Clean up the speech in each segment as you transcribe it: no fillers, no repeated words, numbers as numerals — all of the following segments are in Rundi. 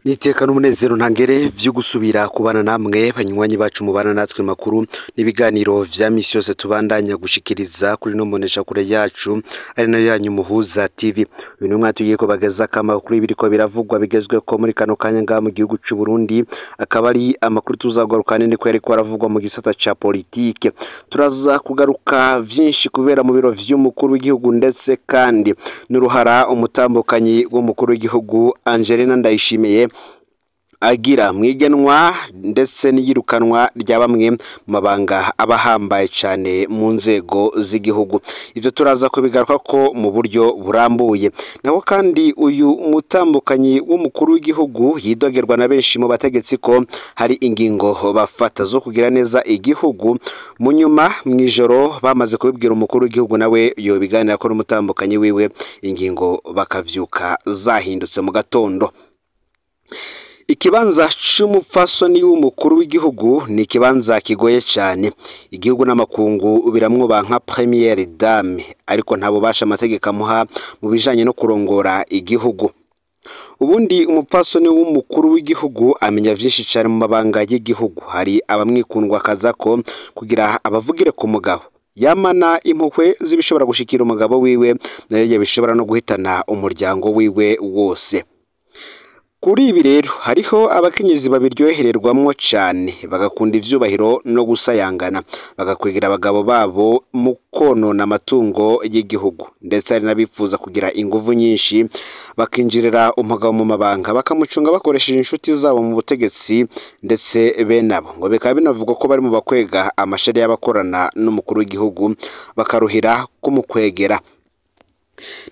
Niteka n'umunezero ntangere vyo gusubira kubana namwe banywanyi bacu mubana natwe makuru n'ibiganiro vya misi yose tubandanya gushikiriza kuri no mbonesha kure yacu ari nayo yanyu Muhuza TV. Uyu ni umwanya tugiye kubageza amakuru ibiriko biravugwa bigezweko muri kano kanya ngaha mu gihugu c'u Burundi, akaba ari amakuru tuzagaruka nini ko yariko aravugwa mu gisata ca politike. Turaza kugaruka vyinshi kubera mu biro vy'umukuru w'igihugu ndetse kandi n'uruhara umutambukanyi w'umukuru w'igihugu Angelina Ndayishimiye agira mwigenwa ndetse n'iyirukanwa rya bamwe mu mabanga abahambaye cyane mu nzego z'igihugu. Ivyo turaza kubigaruka ko mu buryo burambuye. Naho kandi uyu mutambukanyi w'umukuru w'igihugu yidogerwa na benshi mu bategetsi ko hari ingingo bafata zo kugira neza igihugu, mu nyuma mw'ijoro bamaze kubibwira umukuru w'igihugu nawe yobiganira ko n'umutambukanyi wiwe, ingingo bakavyuka zahindutse mu gatondo. Ikibanza c'umupfasoni w'umukuru w'igihugu ni ikibanza kigoye cyane. Igihugu n'amakungu biramwubaha nka première dame, ariko nta bubasha amategeko amuha mu bijanye no kurongora igihugu. Ubundi umupfasoni w'umukuru w'igihugu amenya vyinshi cane mu mabanga y'igihugu. Hari abamwikundwa akazako kugira abavugire ku mugabo, yamana impuhwe z'ibishobora gushikira umugabo wiwe narirya bishobora no guhitana umuryango wiwe wose. Kuri ibi rero hariho abakenyezi babiryohererwamwo cane, bagakunda ivyubahiro no gusayangana, bagakwegera abagabo babo mu konona amatungo y'igihugu, ndetse hari n'abifuza kugira inguvu nyinshi bakinjirira umugabo mu mabanga bakamucunga bakoresheje inshuti zabo mu butegetsi, ndetse bene abo ngo bikaba binavugwa ko bari mu bakwega amashari y'abakorana n'umukuru w'igihugu bakaruhira kumukwegera.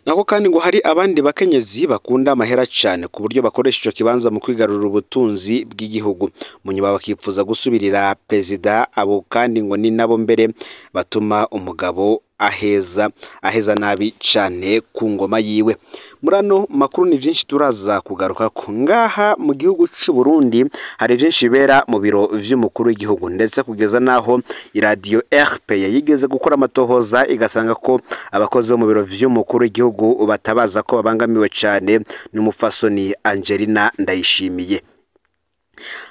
Nako kandi ngo hari abandi bakenyezi bakunda amahera cane ku buryo bakoresha ico kibanza mu kwigarurira ubutunzi bw'igihugu, mu nyuma bakifuza gusubirira perezida. Abo kandi ngo ni nabo mbere batuma umugabo aheza nabi cane ku ngoma yiwe. Muri ano makuru ni vyinshi turaza kugaruka ko ngaha mu gihugu c'u Burundi hari vyinshi bibera mu biro vy'umukuru w'igihugu, ndetse kugeza naho iradiyo RPA yigeze gukora amatohoza igasanga ko abakozi bo mu biro vy'umukuru w'igihugu batabaza ko babangamiwe cane n'umupfasoni Angelina Ndayishimiye.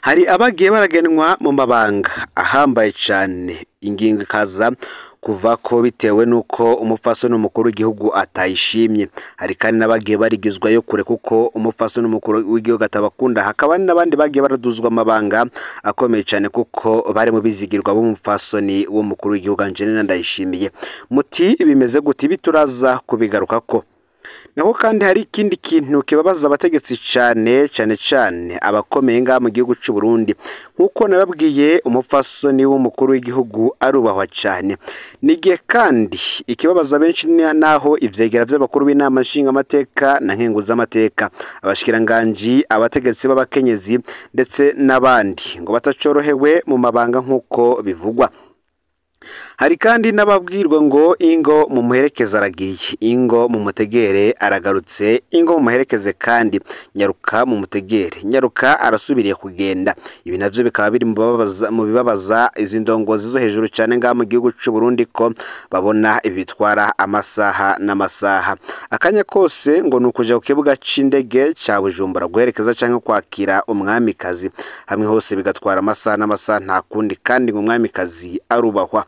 Hari abagiye baragenwa mu mabanga ahambaye cane, ingingo ikaza kuva ko bitewe nuko umupfasoni umukuru w'igihugu atayishimye. Hari kandi n'abagiye barigizwayo kure kuko umupfasoni umukuru w'igihugu atabakunda. Hakaba n'abandi bagiye baraduzwa amabanga akomeye cyane kuko bari mu bizigirwa b'umupfasoni w'umukuru w'igihugu Angelina Ndayishimiye. Muti bimeze gute? Ibi turaza kubigarukako. Naho kandi hari ikindi kintu kibabaza abategetsi cane cane cane abakomeye ngaha mu gihugu c'u Burundi. Nkuko nababwiye, umupfasoni w'umukuru w'igihugu arubahwa cane. Nigihe kandi ikibabaza benshi naho ivyegera vy'abakuru b'inama nshingamateka na nkenguzamateka, abashikiranganji, abategetsi b'abakenyezi ndetse n'abandi ngo batacorohewe mu mabanga nkuko bivugwa. Hari kandi n'ababwirwa ngo ingo mumuherekeze aragiye, ingo mumutegere aragarutse, ingo mumuherekeze kandi nyaruka mumutegere, nyaruka arasubiriye kugenda. Ibi navyo bikaba biri mu bibabaza izi ndongozi zo hejuru cane ngaha mu gihugu c'u Burundi, ko babona ibi bitwara amasaha n'amasaha. Akanya kose ngo ni ukuja ku kibuga c'indege ca Bujumbura guherekeza canke kwakira umwamikazi, hamwe hose bigatwara amasaha n'amasaha, nta kundi, kandi ngo umwamikazi arubahwa.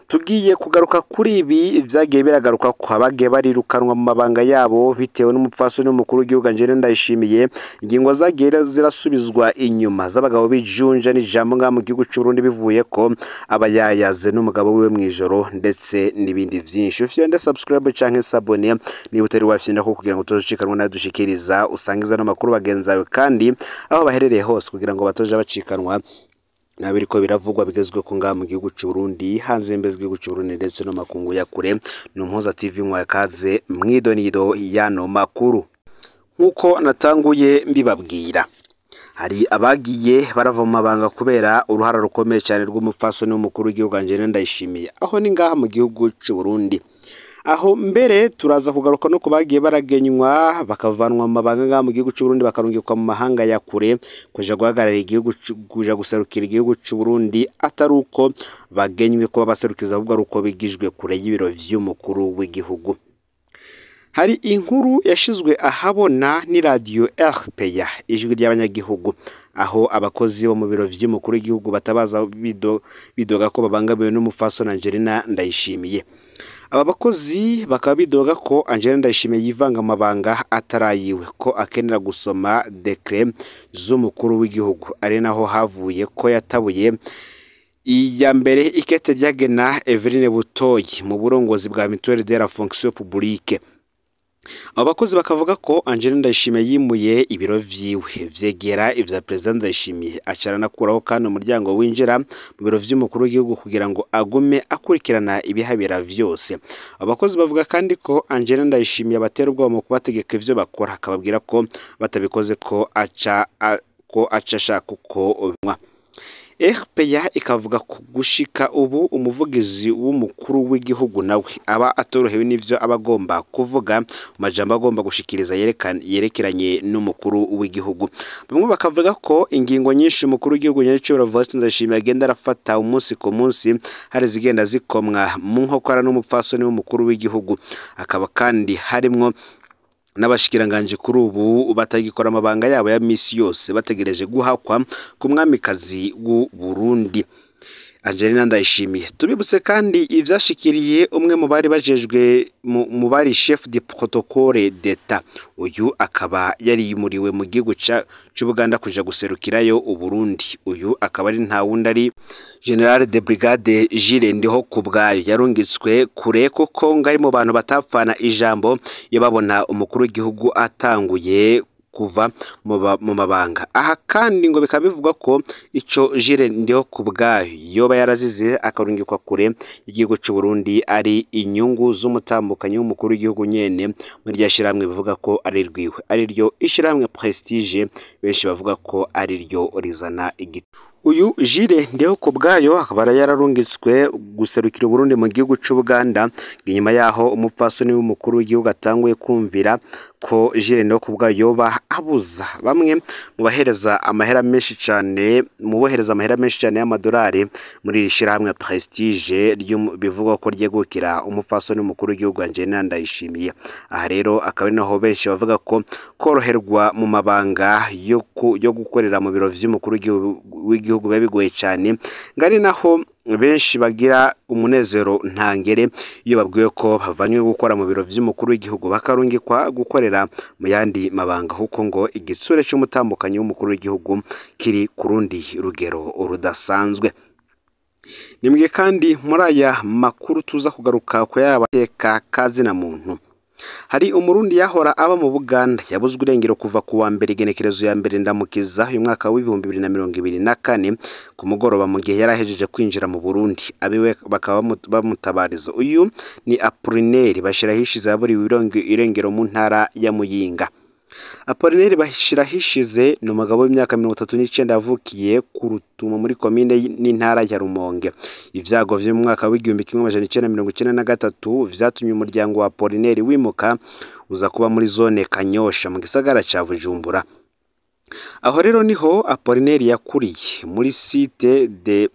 Tugiye kugaruka kuri ibi vyagiye biragaruka ko abagiye barirukanwa mu mabanga yabo bitewe n'umupfasoni w'umukuru w'igihugu Angelina Ndayishimiye. Ingingo zagiye zirasubizwa inyuma z'abagabo bijunja n'ijambo ngaha mu gihugu c'u Burundi bivuye ko abayayaze n'umugabo wiwe mw'ijoro, ndetse n'ibindi vyinshi. Ufyonde subscribe canke s'abonner niba utari wafyonda ko kugira ngo utozocikanwa nayo dushikiriza, usangiza no makuru bagenzi bawe kandi aho baherereye hose kugira ngo batoje bacikanwa nabiriko biravugwa bigezwe ko ngaha mu gihugu c'u Burundi, hanze y'imbibe z'igihugu c'u Burundi ndetse no makungu ya kure. Ni Umuhuza TV mwakaze mwidonido yano makuru. Nkuko natanguye mbibabwira, hari abagiye barava mu mabanga kubera uruhara rukomeye cyane rw'umupfasoni w'umukuru w'igihugu Angelina Ndayishimiye, aho ni ngaha mu gihugu c'u Burundi. Aho mbere turaza kugaruka no kubagiye baragenywa bakavanwa mu mabanga ngaha mu gihugu c'u Burundi bakarungikwa mu mahanga ya kure kuja guhagararira igihugu, kuja guserukira igihugu c'u Burundi, atari uko bagenywe kuba baserukiza, ahubwo ari uko bigijwe kure y'ibiro vy'umukuru w'igihugu. Hari inkuru yashizwe ahabona ni radio RPA, ijwi ry'abanyagihugu, aho abakozi bo mu biro vy'umukuru w'igihugu batabaza bidoga ko babangamiwe n'umupfasoni Angelina Ndayishimiye. Aba bakozi bakaba bidoga ko Angelina Ndayishimiye yivanga amabanga atarayiwe, ko akenera gusoma décret z'umukuru w'igihugu, ari naho havuye ko yatabuye iya mbere ikete ryagena Eveline Butoyi mu burongozi bwa Mutuelle de la Fonction Publique. Abo bakozi bakavuga ko Angelina Ndayishimiye yimuye ibiro vyiwe vyegera ivya Perezida Ndayishimiye, aca aranakuraho kandi umuryango winjira mu biro vy'umukuru w'igihugu kugira ngo agume akurikirana ibihabera vyose. Abo bakozi bavuga kandi ko Angelina Ndayishimiye abatera ubwoba mu kubategeka ivyo bakora, akababwira ko batabikoze ko aca ashaka uko binywa. RPA ikavuga ko gushika ubu umuvugizi w'umukuru w'igihugu nawe aba atorohewe n'ivyo aba agomba kuvuga mu majambo agomba gushikiriza yerekeranye n'umukuru w'igihugu. Bamwe bakavuga ko ingingo nyinshi umukuru w'igihugu nyenicubahiro Evariste Ndayishimiye agenda arafata umunsi ku munsi hari izigenda zikomwa mu nkokora n'umupfasoni w'umukuru w'igihugu, akaba kandi harimwo n'abashikiranganji kuri ubu batagikora amabanga yabo ya misi yose, bategereje guhakwa ku mwamikazi w'u Burundi Angelina Ndayishimiye. Tubibutse kandi ivyashikiriye umwe mu bari bajejwe mu bari chef de protocole d'État, uyu akaba yari yimuriwe mu gihugu c'Ubuganda kuja guserukirayo Uburundi. Uyu akaba ari nta wundi ari Général de Brigade Jules Ndihokubwayo, yarungitswe kure kuko ngo ari mu bantu batapfana ijambo iyo babona umukuru w'igihugu atanguye kuva mu mabanga. Aha kandi ngo bikaba bivugwa ko ico Jules Ndihokubwayo yoba yarazize akarungikwa kure y'igihugu c'u Burundi ari inyungu z'umutambukanyi w'umukuru w'igihugu nyene muri rya shirahamwe bivuga ko ari rwiwe, ari ryo ishirahamwe Prestige, benshi bavuga ko ari ryo rizana igiti. Uyu Jules Ndihokubwayo akaba yararungitswe guserukira Uburundi mu gihugu c'Ubuganda, inyuma yaho umupfasoni w'umukuru w'igihugu atanguye kumvira ko Jules Ndihokubwayo yoba abuza bamwe mu bahereza amahera menshi cane, mu bohereza amahera menshi cane y'amadolari muri iri shirahamwe Prestige bivugwa ko ryegukira umupfasoni w'umukuru w'igihugu Angelina Ndayishimiye. Aha rero akaba ari naho benshi bavuga ko koroherwa mu mabanga yo gukorera mu biro vy'umukuru w'igihugu biba bigoye cane, ngo ari naho benshi bagira umunezero ntangere iyo babwiwe ko bavanywe gukora mu biro vy'umukuru w'igihugu bakarungikwa gukorera mu yandi mabanga, kuko ngo igitsure c'umutambukanyi w'umukuru w'igihugu kiri ku rundi rugero rudasanzwe. Nimwe kandi muri aya makuru tuza kugaruka ku y'abateka kazina muntu. Hari umurundi yahora aba mu Buganda yabuzwe irengero kuva ku wa mbere igenekerezo ya mbere Ndamukiza uyu mwaka w'2024 ku mugoroba, mu gihe yari ahejeje kwinjira mu Burundi, abiwe bakaba bamutabariza. Uyu ni Apollinaire Bashirahishize, yaburiwe irengero mu ntara ya Muyinga. Apollinaire Bashirahishize ni umugabo w'imyaka 39 yavukiye ku Rutumo muri komine n'intara ya Rumonge. Ivyago vyo mu mwaka w'1993 vyatumye umuryango wa Apollinaire wimuka uza kuba muri zone Kanyosha mu gisagara ca Bujumbura. Aho rero niho Apollinaire yakuriye muri cité de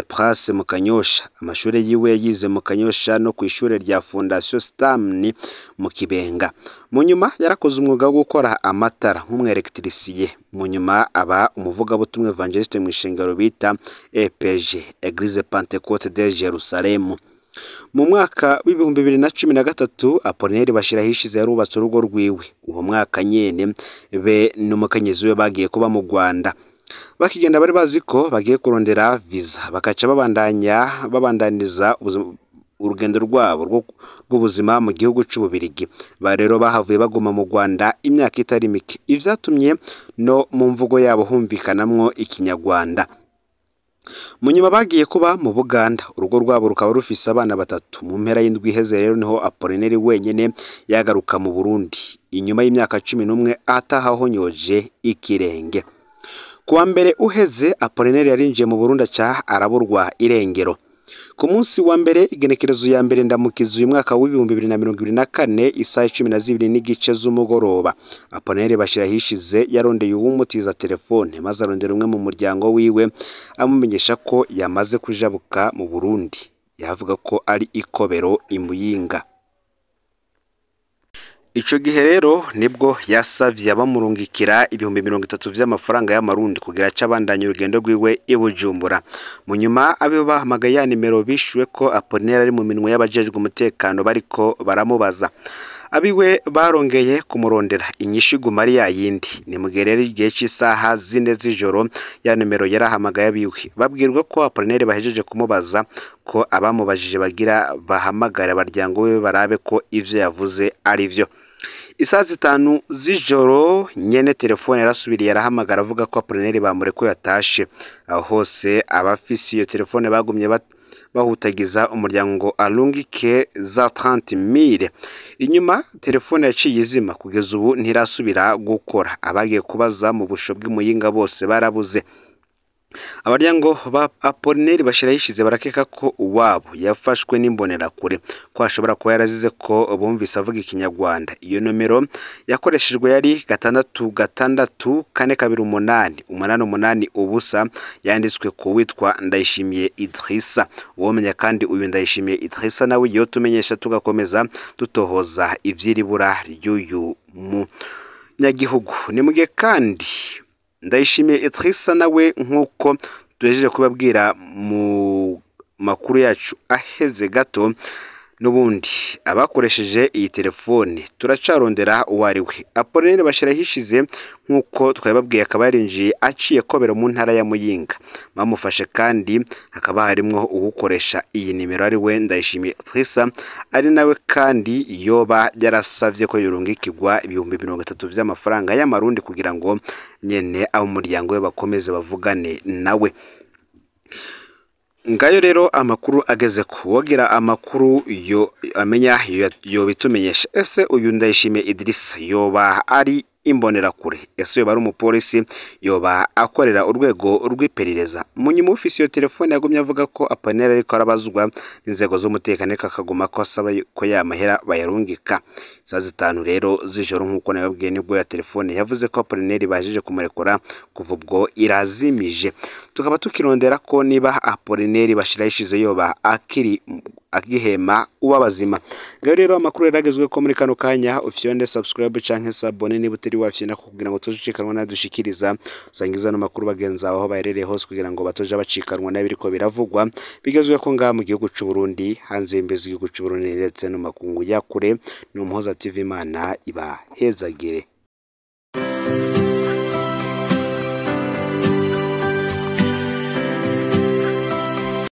Presse mu Kanyosha. Amashure yiwe yayize mu Kanyosha no kw'ishure rya Fondation Stamni mu Kibenga. Mu nyuma yarakoze umwuga wo gukora amatara nk'umwelectricien. Mu nyuma aba umuvugabutumwa évangéliste mw'ishengero bita EPG, Église Pentecôte de Jerusalem. Mu mwaka w'2013 Apollinaire Bashirahishize yarubatse urugo rwiwe. Uwo mwaka nyene be n'umukenyezi we bagiye kuba mu Rwanda. Bakigenda bari bazi ko bagiye kurondera visa bakaca babandanya babandaniza urugendo rwabo rw'ubuzima mu gihugu c'Ububirigi. Ba rero bahavuye baguma mu Rwanda imyaka itari mike, ivyatumye no mu mvugo yabo humvikanamwo ikinyarwanda. Mu nyuma bagiye kuba mu Buganda, urugo rwabo rukaba rufise abana batatu. Mu mpera y'indwi iheze rero niho Apollinaire wenyene yagaruka mu Burundi inyuma y'imyaka 11 atahahonyoje ikirenge. Kuwa mbere uheze Apollinaire yarinjiye mu Burundi aca araburwa irengero. Ku munsi wa mbere igenekerezo ya mbere Ndamukiza uyu mwaka w'2024 isaha 12:30 z'umugoroba, Apollinaire Bashirahishize yarondeye uwumutiza telefone, maze arondera umwe mu muryango wiwe amumenyesha ko yamaze kujabuka mu Burundi. Yavuga ko ari ikobero i Muyinga. Ico gihe rero nibwo yasavye abamurungikira 30,000 vy'amafaranga y'amarundi kugira ace abandanya urugendo rwiwe i Bujumbura. Mu nyuma abiwe bahamagaye ya nimero bishuwe ko Apollinaire ari mu minwe y'abajejwe umutekano bariko baramubaza. Abiwe barongeye kumurondera, inyishu iguma ari yayindi. Ni mugihe rero igihe c'isaha 4 z'ijoro ya nimero yarahamagaye abiwe, babwirwa ko Apollinaire bahejeje kumubaza, ko abamubajije bagira bahamagare abaryango wiwe barabe ko ivyo yavuze ari vyo. Isaha 5 z'ijoro nyene telefone yarasubiriye arahamagara avuga ko Apollinaire bamurekuye atashe. Aho hose abafise iyo telefone bagumye bahutagiza umuryango arungike za 30,000. Inyuma telefone yaciye izima, kugeza ubu ntirasubira gukora. Abagiye kubaza mu busho bw'Imuyinga bose barabuze. Abaryango ba Apollinaire bashirahishize barakeka ko uwabo yafashwe n'imbonerakure, ko ashobora kuba yarazize ko bumvise avuga ikinyarwanda. Iyo nomero yakoreshejwe yari 6 6 4 2 8 8 8 0, yanditswe ku witwa Ndayishimiye Idrissa. Uwomenya kandi uyu Ndayishimiye Idrissa nawe yotumenyesha tugakomeza dutohoza ivy'iribura ry'uyu munyagihugu. Ni mugihe kandi Ndayishimiye Idrissa nawe nk'uko tuhejeje kubabwira mu makuru yacu aheze gato, n'ubundi abakoresheje iyi telefone turacarondera uwo ari we. Apollinaire bashirahishize nk'uko twababwiye akaba yarinjiye aciye Kobero mu ntara ya Muyinga. Bamufashe kandi hakaba harimwo uwukoresha iyi nimero ari we Ndayishimiye Idrissa, ari nawe kandi yoba yarasavye ko yorungikirwa 30,000 vy'amafaranga y'amarundi kugira ngo nyene abo muryango we bakomeze bavugane nawe. Ngayo rero amakuru ageze ku wogira amakuru yo amenya yo bitumenyesha. Ese uyu Ndayishimiye Idrissa yoba ari imbonerakure? Ese yoba ari umupolisi? Yoba akorera urwego rw'iperereza? Munyuma ufise iyo telefone yagumye avuga ko Apollinaire ariko arabazwa inzego z'umutekano, ariko akaguma ko asaba ko ya mahera bayarungika. Saa 5 rero z'ijoro nk'uko nababwiye nibwo ya telefone yavuze ko Apollinaire bajeje kumurekura, kuva ubwo irazimije. Tukaba tukirondera ko niba Apollinaire bashirahishize yoba akiri agihema uba bazima. Ngayo rero amakuru yaragezwe ko muri kano kanya, ufyonde subscribe canke sabone niba utari wafyonda kugira ngo tuzucikanwa nadushikiriza, usangiza no makuru bagenzi aho baherereye hose kugira ngo batoja bacikanwa n'abiriko biravugwa bigezwe ko ngaha mu gihugu c'u Burundi, hanze y'imbizi y'igihugu c'u Burundi ndetse no makungu ya kure. Ni Umuhoza TV, Imana ibahezagire.